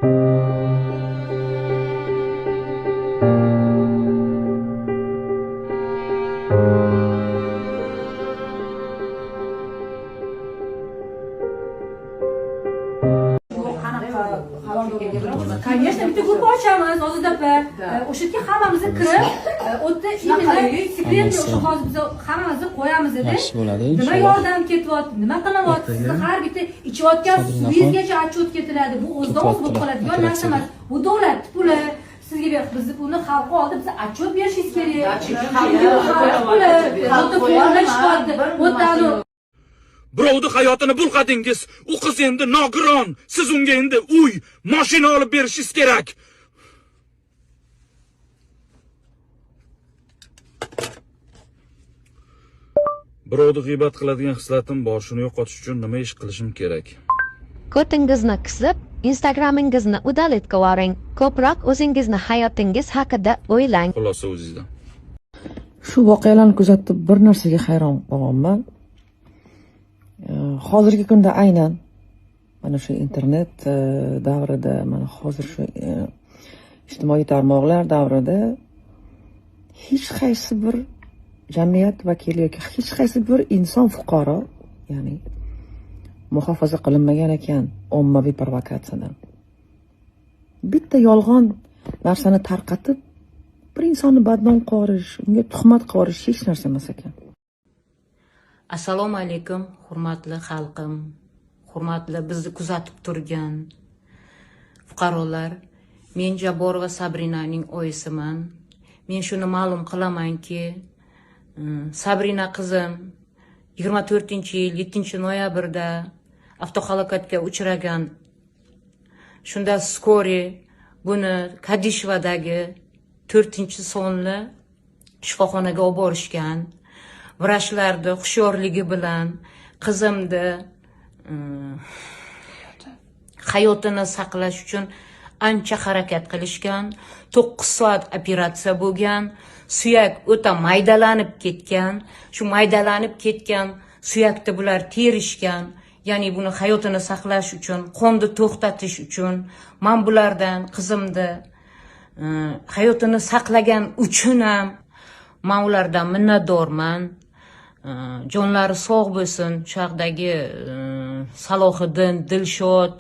Qanaqa? Конечно, bitta gruppa ochamiz, Ozoda opa. O'sha yerga hammamizni kirib, u yerda именно секретный, o'sha hozir biz hammamizni qo'yamiz edi. Yaxshi bo'ladi, Nima inshaalloh. yordam ketyapti, nima qilinyapti, sizni Ertaga har bitta ichayotgan Sabrinaxon suvingizgacha отчет ketiladi. Bu o'zidan o'zi bo'lib ketyaptilar qoladigan narsa operatsiyaga. emas. Bu davlat puli. Sizga biz buni xalqqa oldi, biz отчет berishingiz kerak. Chunki bu xalq puli. Bu yerda pullar chiqyapti. Bu yerda Birovni hayotini bulg'adingiz. U qiz endi nogiron. Siz unga endi uy, mashina olib berishingiz kerak. Birovni g'iybat qiladigan hislatim bor. Shuni yo'qotish uchun nima ish qilishim kerak? Ko'tingizni qisib, Instagramingizni удалить qivoring. Ko'proq o'zingizni hayotingiz haqida o'ylang. Xulosa o'zingizdan. Shu voqealarni kuzatib, bir narsaga hayron qolganman. Hozirgi kunda, aynan mana shu internet davrida, mana hozir shu ijtimoiy tarmoqlar davrida hech qaysi bir jamiyat vakili yoki hech qaysi bir inson, fuqaro, ya'ni muhofaza qilinmagan ekan ommaviy provokatsiyadan. Bitta yolg'on narsani tarqatib, bir insonni badnom qilib yuborish, unga tuhmat qilib yuborish hech narsa emas ekan. Assalomu alaykum, hurmatli xalqim, hurmatli bizni kuzatib turgan fuqarolar. Men Jabborova Sabrinaning oyisiman. Men shuni ma'lum qilamanki, Sabrina qizim 24-yil 7 noyabrda avtohalokatga uchragan. Shunda скорый buni Kadishvadagi to'rtinchi sonli shifoxonaga olib borishgan. Vrachlarni hushyorligi bilan qizimni hayotini saqlash uchun ancha harakat qilishgan. 9 soat operatsiya bo'lgan. Suyak o'ta maydalanib ketgan. Shu maydalanib ketgan suyakni bular terishgan, ya'ni buni hayotini saqlash uchun, qonni to'xtatish uchun. Man bulardan, qizimni hayotini saqlagan uchun ham man ulardan minnatdorman. Jonlari sog' bo'lsin. Shu yoqdagi Salohiddin, Dilshod,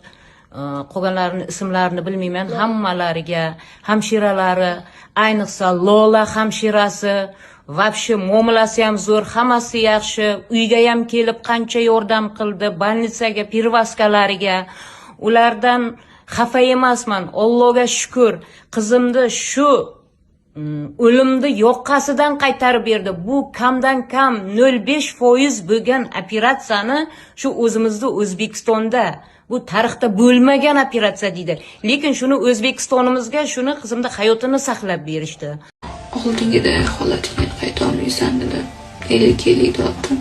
qolganlarini ismlarini bilmayman, hammalariga, hamshiralari, ayniqsa Lola hamshirasi, вообще muomalasi ham zo'r, hammasi yaxshi. Uyga ham kelib qancha yordam qildi, больница ga, перевозка lariga. Ulardan xafa emasman, Allohga shukur. Qizimni shu o'limni yoqasidan qaytarib berdi. Bu kamdan kam 0,5% bo'lgan operatsiyani shu o'zimizni O'zbekistonda, bu tarixda bo'lmagan operatsiya deydi, lekin shuni O'zbekistonimizga, shuni qizimni hayotini saqlab berishdi. Oldingiday holatingga qaytolmaysan, dedi. 50-50 deyapti.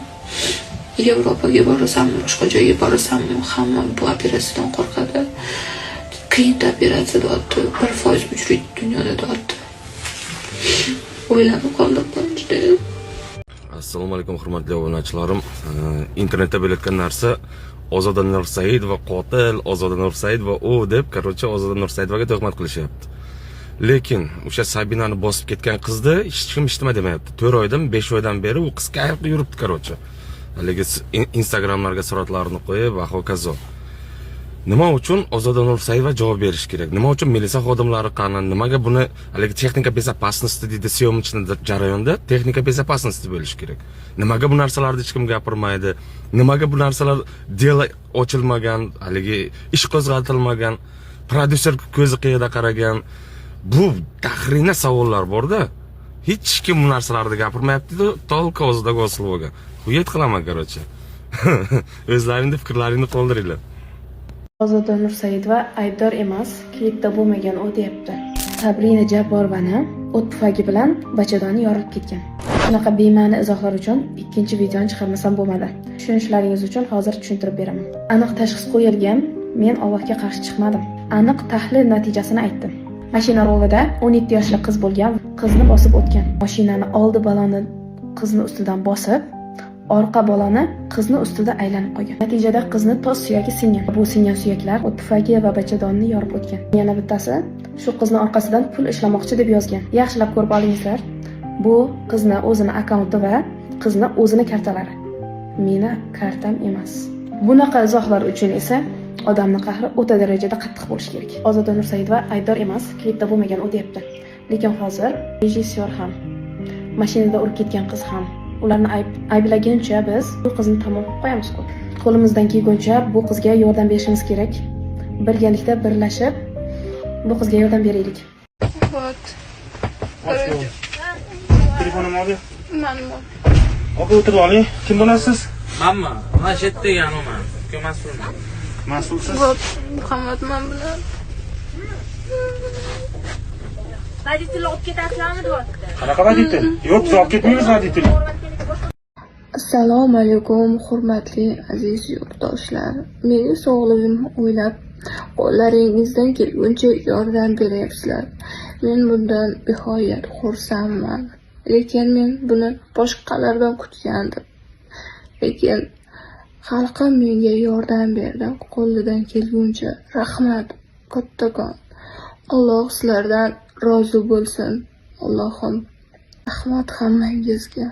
Yevropaga borasanmi, boshqa joyga borasanmi, hamma bu operatsiyadan qo'rqadi. Qiyin operatsiya, deyapti. 1% uchraydi dunyoda, deyapti. O'ylanib qoldim judayam. Assalomu alaykum, hurmatli obunachilarim. Internetda bo'layotgan narsa: Ozoda Nursaidova qotil, Ozoda Nursaidova u deb, короче, Ozoda Nursaidovange tuhmat qilishyapti. Lekin o'sha Sabinani bosib ketgan qizni hech kim hech nima demayapti. 4 oydan, 5 oydan beri u qiz kayf qilib yuribdi, короче, haligi Instagramlarga suratlarini qo'yib va hokazo. Nima uchun Ozoda Nursaidova javob berishi kerak? Nima uchun militsiya xodimlari qani? Nimaga buni haligi texnika безопасности deydi, съемочный jarayonda texnika безопасности bo'lishi kerak. Nimaga bu narsalarni hech kim gapirmaydi? Nimaga bu narsalar дело ochilmagan, haligi ish qo'zg'atilmagan? Prodyuser ko'zi qayerda qaragan? Bu dahrina savollar borda. Hech kim bu narsalarni gapirmayapti, только Ozodaga osilib olgan. Хуеть qilaman, короче. O'zlaringni fikrlaringni qoldiringlar. Ozoda Nursaidova aybdor emas, klipda bo'lmagan u, deyapti. Sabrina Jabborovani o't pufagi bilan bachadoni yorilib ketgan. Shunaqa bema'ni izohlar uchun ikkinchi videoni chiqarmasam bo'lmadi. Tushunishlaringiz uchun hozir tushuntirib beraman. Aniq tashxis qo'yilgan, men Allohga qarshi chiqmadim. Aniq tahlil natijasini aytdim. Mashina rulida 17 yoshli qiz bo'lgan, qizni bosib o'tgan. Mashinani oldi baloni qizni ustidan bosib, Orqa baloni qizni ustida aylanib qolgan. Natijada qizni tos suyagi singan. Bu singan suyaklar o't pufagi va bachadonni yorib o'tgan. Yana bittasi shu qizni orqasidan pul ishlamoqchi deb yozgan. Yaxshilab ko'rib olingizlar. Bu qizni o'zini akkaunti va qizni o'zini kartalari. Meni kartam emas. Bunaqa izohlar uchun esa odamni qahri o'ta darajada qattiq bo'lishi kerak. Ozoda Nursaidova aybdor emas, klipda bo'lmagan u, deyapti. Lekin hozir rejissyor ham, mashinada urib ketgan qiz ham, ularni ayblaguncha biz bu qizni tamom qilib qo'yamiz-ku. Qo'limizdan kelguncha bu qizga yordam berishimiz kerak. Birgalikda birlashib bu qizga yordam beraylik. Вот. Telefonimni olib. Manmi? Opa, o'tirib oling. Kim bo'lasiz? Manmi? Mana shu yerda degan man. Uka, mas'ulman. Mas'ulsiz. Вот, Muhammad man bilan. Водитель olib ketasizlarmi, deyapti. Qanaqa водитель? Yo'q, biz olib ketmaymiz водитель. Assalomu alaykum, hurmatli aziz yurtdoshlar. Meni sog'lig'imni o'ylab, qo'llaringizdan kelguncha yordam beryapsizlar. Men bundan nihoyat xursandman. Lekin men buni boshqalardan kutgandim. Lekin xalqim menga yordam berdi qo'lidan kelguncha. Rahmat kattakon. Alloh sizlardan rozi bo'lsin. Allohim, rahmat hammangizga.